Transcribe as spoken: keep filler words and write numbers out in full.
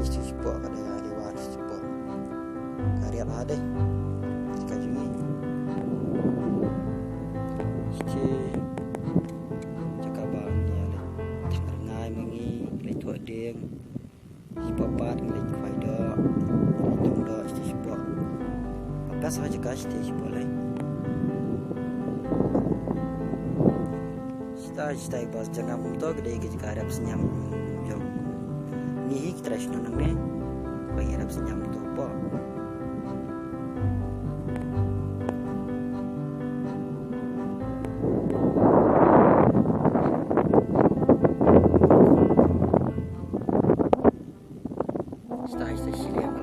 Shisha spot ka dei ka dei wa shisha spot. Ka riat ha dei. Ka jong ngi. Shisha. Jaka ba ngi leit thang rngai ma ngi leit thoh dieng. Shisha pat ngi leit khwai doh. Leit tong doh shisha spot. Ba best ha jaka shisha spot lei. Shisha shisha ba jaka kumto ka dei ka jaka rep sniam jong ngi hi ki trai shnong nangne. Ba ngi rep sniam to po. Shisha shisha shiliang